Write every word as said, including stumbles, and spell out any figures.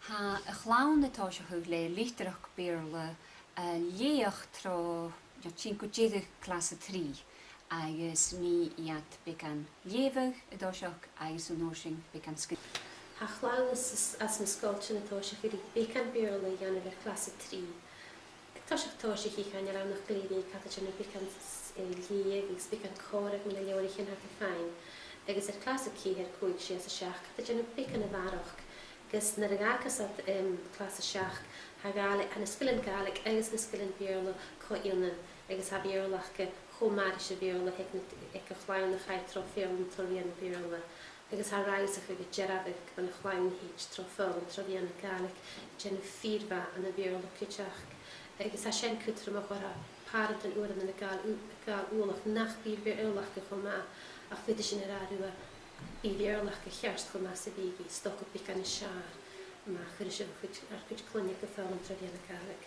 Tha a' chlann a' tòiseachadh le litearrachd Bheurla a' leughadh tro, no, tighinn gu deireadh clas a trì, agus nì iad beagan leughadh an toiseach agus an uair sin beagan sgrìobhadh. Tha a' chlann às, às na sgoiltean a' tòiseachadh ri beagan Beurla a dhèanamh air clas a trì. Aig toiseach tòiseachaidh chan eil ann ach glè bheag, tha iad a' dèanamh beagan s-, eh, leughadh agus beagan còmhradh mu na leabhraichean a tha iad a' faighinn. Agus air clas a ceithir, còig, sia is a seachd, tha iad a' dèanamh beagan a bharrachd. Agus nuair a dh'fhàgas iad, em, clas a seachd, tha Gàidhlig, tha na sgilean Gàidhlig agus na sgilean Beurla co-ionann, agus tha Beurla aca cho math ris a' Bheurla aig na, aig a' chlann a chaidh tro fhoghlam tro mheadhan na Beurla. Agus tha rannsachadh a' dearbhadh gu bheil a' chlann a thèid tro fhoghlam tro mheadhan na Gàidhlig a' dèanamh fìor mhath ann am Beurla cuideachd. Agus tha sin cudromach oir tha pàrantan uaireannan a' gabhail u-, a' gabhail uallach nach bi Beurla aca cho math, ach faodaidh sinn a ràdh riutha, bidh Beurla aca cheart cho math 's a bhitheas i, 's dòcha beagan nas fheàrr, ma chuireas sibh ur cuid, ur cuid cloinne gu foghlam tro mheadhan na Gàidhlig.